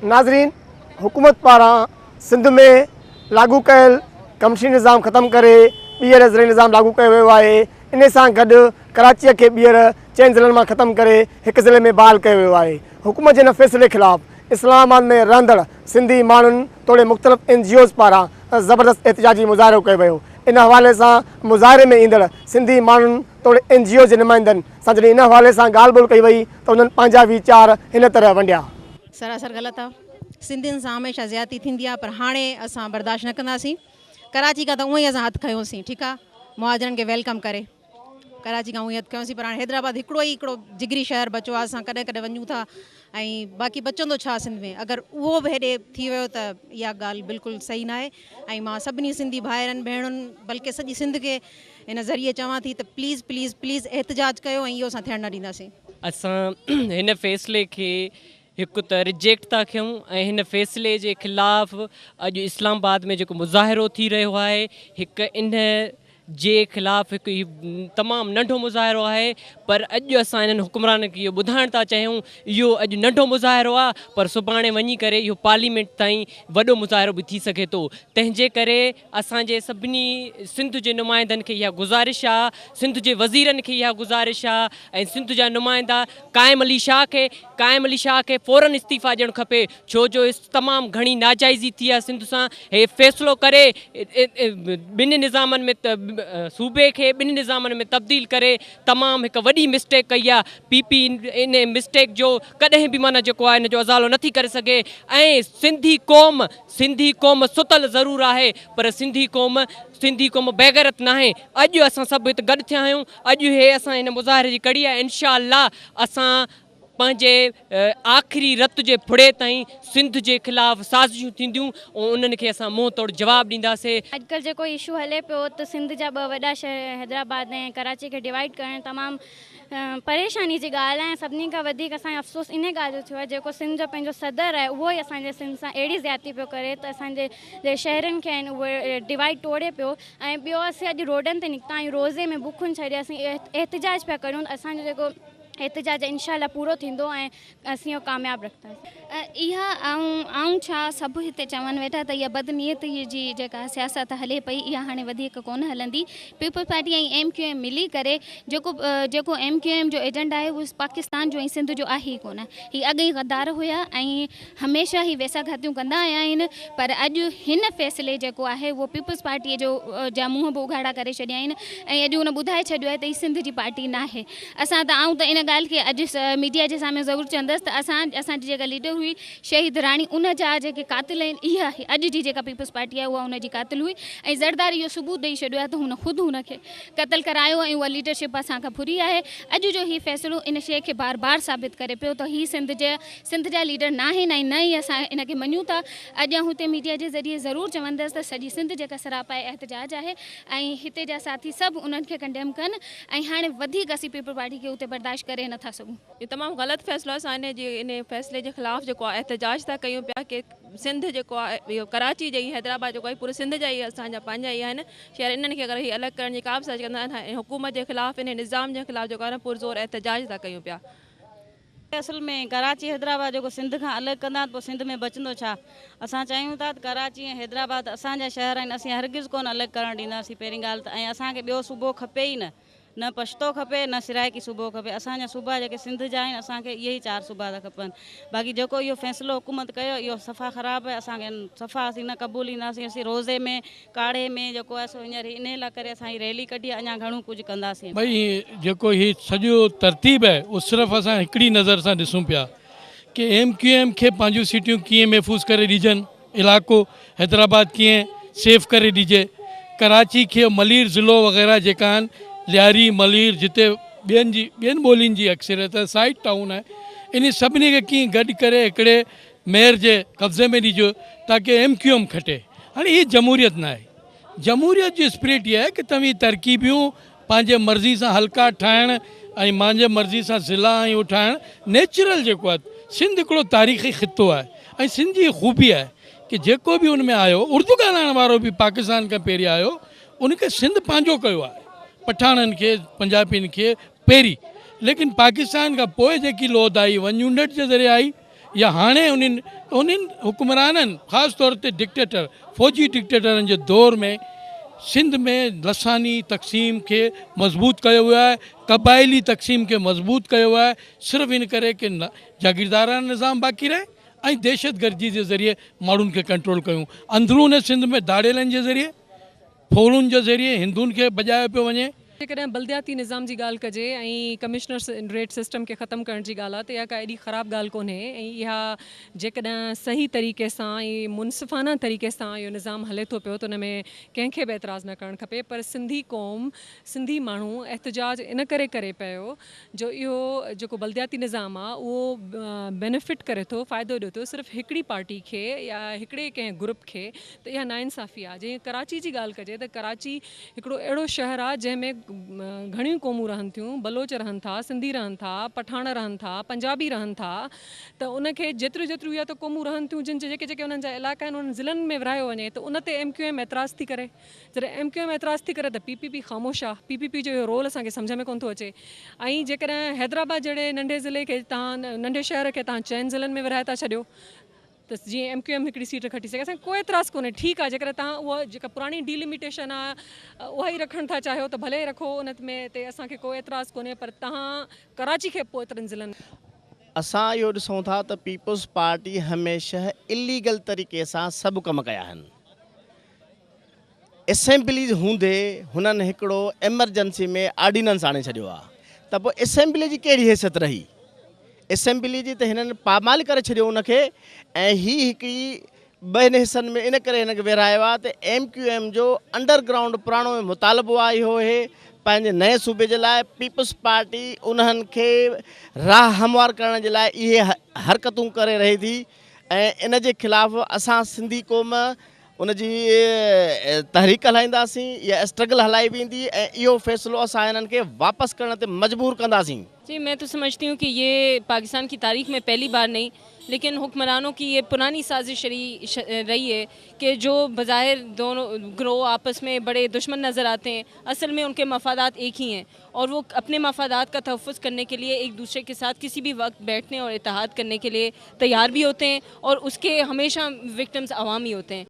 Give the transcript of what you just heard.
ناظرين حڪومت پاران سنڌ ۾ لاڳو ڪيل ڪمشنري نظام ختم ڪري ٻيهر ضلعي نظام لاڳو ڪيو ويو آهي انهي سان گڏ ڪراچي کي ٻيهر چئن ضلعن مان ختم ڪري هڪ ضلعي ۾ بحال ڪيو ويو آهي حڪومت جي ان فيصلي خلاف اسلام آباد ۾ رهندڙ سنڌي ماڻهن توڙي مختلف اين جي اوز پاران زبردست احتجاجي مظاهرو ڪيو ويو ان حوالي سان مظاهري ۾ ايندڙ سنڌي ماڻهن توڙي اين جي اوز جي نمائندن سان جڏهن ان حوالي سان ڳالهه ٻولهه ڪئي وئي ته انهن پنهنجا ويچار هن طرح ونڊيا. سراسر غلط آ سنڌين سان هميشه زيادتي ٿيندي آ پر هاڻي اسان برداشت نه ڪنداسين ڪراچي کان ته اونئن ئي اسان هٿ کنيوسين ٺيڪ آ مهاجرن کي welcome ڪري ڪراچي کان اونئن ئي هٿ کنيوسين پر هاڻي حيدرآباد هڪڙو ئي هڪڙو جگري شهر بچو آ اسان ڪڏهن ڪڏهن وڃون ٿا ۽ باقي بچندو ڇا سنڌ ۾ اگر اهو به هيڏي ٿي ويو ته اها ڳالهه بلڪل صحيح ناهي ۽ مان سڀني سنڌي ڀائرن ڀيڻن بلڪه سڄي سنڌ کي هن ذريعي چوان ٿي ته پليز پليز پليز احتجاج ڪيو ۽ اهو اسان ٿيڻ نه ڏينداسين. اسان هن فيصلي کي هڪ ته رجيڪٽ ٿا ڪيون ۽ هن فيصلي جي خلاف اڄ اسلام آباد ۾ جيڪو مظاهرو ٿي رهيو آهي هڪ ان جي خلاف هڪ هي تمام ننڍو مظاهرو آهي پر اڄ اسان انهن حڪمرانن کي اهو ٻڌائڻ ٿا چاهيون اهو اڄ ننڍو مظاهرو آهي پر سڀاڻي وڃي ڪري اهو پارليمينٽ تائين وڏو مظاهرو به ٿي سگهي ٿو تنهن جي ڪري اسان جي سڀني سنڌ جي نمائندن کي اها گذارش آ سنڌ جي وزيرن کي اها گذارش آ ۽ سنڌ جا نمائندا قائم علي شاهه کي قائم علي شاهه کي فورن استعيفا ڏيڻ کپي ڇو جو تمام گهڻي ناجائزي ٿي آ سنڌ سان هي فيصلو ڪري ٻن نظامن ۾ صوبي کي ٻن نظامن ۾ تبديل ڪري تمام هڪ وڏي مسٽيڪ ڪئي آ پي پي ان مسٽيڪ جو ڪڏهن به معنيٰ جيڪو آ ان جو ازالو نٿي ڪري سگهي ۽ سنڌي قوم سنڌي قوم ستل ضرور آهي پر سنڌي قوم سنڌي قوم بيغيرت ناهي اڄ اسان سڀ هت گڏ ٿيا آهيون اڄ هي اسان هن مظاهري جي ڪڙي آهي انشاء الله اسان پنهنجي آخري رت جي ڦڙي تائين سنڌ جي خلاف سازشون ٿينديون ۽ انهن کي اسان منهن توڙ جواب ڏينداسي. اڄڪلهه جيڪو اشو هلي پيو ته سنڌ جا ٻه وڏا شهر حيدرآباد ۽ ڪراچي کي ڊوائيڊ ڪرڻ تمام پريشاني جي ڳالهه آهي ۽ سڀني کان وڌيڪ اسان کي افسوس انهي ڳالهه جو ٿيو آهي جيڪو سنڌ جو پنهنجو صدر آهي اهو ئي اسان جي سنڌ سان اهڙي زيادتي پيو ڪري ته اسان جي جي شهرن کي آهن اهي ڊوائيڊ ٽوڙي پيو ۽ ٻيو اسين اڄ روڊن تي نڪتا آهيون روزي ۾ بکون ڇڏي اسين احتجاج پيا ڪريون ته اسان جو جيڪو احتجاج آهي انشاء الله پورو ٿيندو ۽ اسين اهو ڪامياب رکنداسين. اها آئون آئون ڇا سڀ هتي چون ويٺا ته اها بدنيتي جي جيڪا سياست هلي پئي اها هاڻي وڌيڪ ڪونه هلندي. Peoples party ۽ M Q M ملي ڪري جيڪو جيڪو ايم ڪيو ايم جو ايجنڊا آهي اهو پاڪستان جو ۽ سنڌ جو آهي ئي ڪونه. هي اڳ ئي غدار هيا ۽ هميشه هي ويساگهاتيون ڪندا آيا آهن پر اڄ هن فيصلي جيڪو آهي اهو پيپلز پارٽي جو جا منهن به اگهاڙا ڪري ڇڏيا آهن ۽ اڄ هن ٻڌائي ڇڏيو آهي ته هي سنڌ جي پارٽي ناهي. اسان ته آئون ته ان ڳالهه کي اڄ ميڊيا جي سامهون ضرور چوندس ته اسان اسان جي جيڪا ليڊر هئي شهيد راڻي ان جا جيڪي قاتل آهن اها اڄ جي جيڪا پيپلز پارٽي آهي اها ان جي قاتل هئي ۽ زرداري اهو ثبوت ڏئي ڇڏيو آهي ته هن خود هن کي قتل ڪرايو ۽ اها ليڊرشپ اسان کان ڦري آهي اڄ جو هي فيصلو ان شيء کي بار بار ثابت ڪري پيو ته هي سنڌ جي سنڌ جا ليڊر ناهن ۽ نه ئي اسان ان کي مڃون ٿا اڄ آئون هتي ميڊيا جي ذريعي ضرور چوندس ته سڄي سنڌ جيڪا سراپا احتجاج آهي ۽ هتي جا ساٿي سڀ انهن کي ڪنڊيم ڪن ۽ هاڻي وڌيڪ اسين پيپلز پارٽي کي اتي برداشت ڪري نه ٿا سگهون. اهو تمام غلط فيصلو آهي اسان انهي جي انهي فيصلي جي خلاف جيڪو آهي احتجاج ٿا ڪيون پيا ڪي سنڌ جيڪو آهي اهو ڪراچي جي حيدرآباد جيڪو آهي پوري سنڌ جا ئي اسان جا پنهنجا ئي آهن شهر انهن کي اگر هي الڳ ڪرڻ جي ڪا به سازش ڪندا ته حڪومت جي خلاف انهي نظام جي خلاف جيڪو آهي نه پرزور احتجاج ٿا ڪيون پيا. اصل ۾ ڪراچي حيدرآباد جيڪو سنڌ کان الڳ ڪندا ته پوء سنڌ ۾ بچندو ڇا؟ اسان چاهيون ٿا ته ڪراچي ۽ حيدرآباد اسان جا شهر آهن اسين هرگز ڪونه الڳ ڪرڻ ڏينداسين پهرين ڳالهه ته ۽ اسان کي ٻيو صوبو کپي ئي نه نه پشتو کپي نه سرائيڪي صوبو کپي اسان جا صوبا جيڪي سنڌ جا آهن اسان کي اهي ئي چار صوبا ٿا کپن باقي جيڪو اهو فيصلو حڪومت ڪيو اهو صفا خراب آهي اسان کي صفا اسين نه قبولينداسين اسين روزي ۾ ڪاڙهي ۾ جيڪو آهي سو هينئر انهي لاء ڪري اسان هي ريلي ڪڍي آهي اڃا گهڻو ڪجهه ڪنداسين. ڀئي جيڪو هي سڄو ترتيب آهي اهو صرف اسان هڪڙي نظر سان ڏسون پيا ڪي ايم ڪيو ايم کي پنهنجون سيٽيون ڪيئن محفوظ ڪري ڏجن علائقو حيدرآباد ڪيئن سيف ڪري ڏجي ڪراچي کي ملير ضلعو وغيره جيڪا آهن لياري ملير جتي ٻين جي ٻين ٻولين جي اڪثريت آهي سائيڊ ٽائون آهي انهي سڀني کي ڪيئن گڏ ڪري هڪڙي ميئر جي قبضي ۾ ڏجو تاڪه ايم ڪيو ايم کٽي هاڻي هي جمهوريت ناهي جمهوريت جي اسپرٽ اها آهي ڪه توهين ترڪيبيون پنهنجي مرضي سان حلقا ٺاهڻ ۽ مانجي مرضي سان ضلعا ۽ اهو ٺاهڻ نيچرل جيڪو آهي سنڌ هڪڙو تاريخي خطو آهي ۽ سنڌ جي خوبي آهي ڪه جيڪو به ان ۾ آيو اردو ڳالهائڻ وارو به پاڪستان کان پهرين آيو ان کي سنڌ پنهنجو ڪيو آهي پٺاڻن کي پنجابين کي پهرين ليڪن پاڪستان کان پوء جيڪي لوڌ آئي ون يونٽ جي ذريعي آئي يا هاڻي انهن انهن حڪمرانن خاص طور تي ڊڪٽيٽر فوجي ڊڪٽيٽرن جي دور ۾ سنڌ ۾ لساني تقسيم کي مضبوط ڪيو ويو آهي، قبائلي تقسيم کي مضبوط ڪيو ويو آهي صرف ان ڪري ڪي جاگيرداراڻه نظام باقي رهي ۽ دهشتگردي جي ذريعي ماڻهن کي ڪنٽرول ڪيون. اندرون سنڌ ۾ ڌاڙيلن جي ذريعي، ڦورن جي ذريعي هندن کي ڀڄايو پيو وڃي. جيڪڏهن بلدياتي نظام جي ڳالهه ڪجي ۽ ڪمشنر ريٽ سسٽم کي ختم ڪرڻ جي ڳالهه آهي ته اها ڪا ايڏي خراب ڳالهه ڪونهي ۽ اها جيڪڏهن صحيح طريقي سان ۽ منصفانه طريقي سان اهو نظام هلي ٿو پيو ته ان ۾ ڪنهن کي به اعتراض نه ڪرڻ کپي پر سنڌي قوم سنڌي ماڻهو احتجاج ان ڪري ڪري پيو جو اهو جيڪو بلدياتي نظام آهي اهو بينيفٽ ڪري ٿو فائدو ڏئي ٿو صرف هڪڙي پارٽي کي يا هڪڙي ڪنهن گروپ کي ته اها ناانصافي آهي جيئن ڪراچي جي ڳالهه ڪجي ته ڪراچي هڪڙو اهڙو شهر آهي جنهن ۾ گهڻيون قومون رهن ٿيون، بلوچ رهن ٿا، سنڌي رهن ٿا، پٺاڻ رهن ٿا، پنجابي رهن ٿا ته ان کي جيتريون جيتريون اها ته قومون رهن ٿيون جن جا جيڪي جيڪي انهن جا علائقا آهن انهن ضلعن ۾ ورهايو وڃي ته ان تي ايم ڪيو ايم اعتراض ٿي ڪري جڏهن ايم ڪيو ايم اعتراض ٿي ڪري ته پي پي پي خاموش آهي پي پي پي جو اهو رول اسان کي سمجهه ۾ ڪونه ٿو اچي ۽ جيڪڏهن حيدرآباد جهڙي ننڍي ضلعي کي توهان ننڍي شهر کي توهان چئن ضلعن ۾ ورهائي ٿا ڇڏيو ته جيئن ايم ڪيو ايم هڪڙي سيٽ کٽي سگهي اسان کي ڪو اعتراض ڪونهي ٺيڪ آهي جيڪڏهن توهان اها جيڪا پراڻي ڊيلميٽيشن آهي اها ئي رکڻ ٿا چاهيو ته ڀلي رکو ان ۾ تي اسان کي ڪو اعتراض ڪونهي پر توهان ڪراچي کي پوء ايترن ضلعن اسان اهو ڏسون ٿا ته پيپلز پارٽي هميشه اليگل طريقي سان سڀ ڪم ڪيا آهن. اسيمبليز هوندي هنن هڪڙو ايمرجنسي ۾ آرڊيننس آڻي ڇڏيو آ ته پوء اسيمبلي جي ڪهڙي حيثيت رهي؟ اسيمبلي جي ته هنن پامال ڪري ڇڏيو ان کي ۽ هي هڪڙي ٻن حصن ۾ ان ڪري هن کي ورهايو آ ته ايم ڪيو ايم جو انڊر گرائونڊ پراڻو مطالبو آ اهو اهي پنهنجي نئين صوبي جي لاء پيپلز پارٽي انهن کي راهه هموار ڪرڻ جي لاء اهي حرڪتون ڪري رهي ٿي ۽ ان جي خلاف اسان سنڌي قوم ان جي تحريڪ هلائينداسين يا اسٽرگل هلائي ويندي ۽ اهو فيصلو اسان هنن کي واپس ڪرڻ تي مجبور ڪنداسين. جي مين تو سمجهتي هون ڪي يه پاڪستان ڪي تاريخ مين پهلي بار نهين ليڪن حڪمرانون ڪي يه پراني سازش رهي هي ڪي جو بظاهر دونون گروه آپس مين بڙي دشمن نظر آتي هين اصل مين انڪي مفادات ايڪ هي هين اور وو اپني مفادات ڪا تحفظ ڪرني ڪي ليي ايڪ دوسري ڪي ساٿ ڪسي بي وقت بيٺني اور اتحاد ڪرني ڪي ليي تيار بي هوتي هين اور اس ڪي هميشه وڪٽمز عوام هي هوتي هين.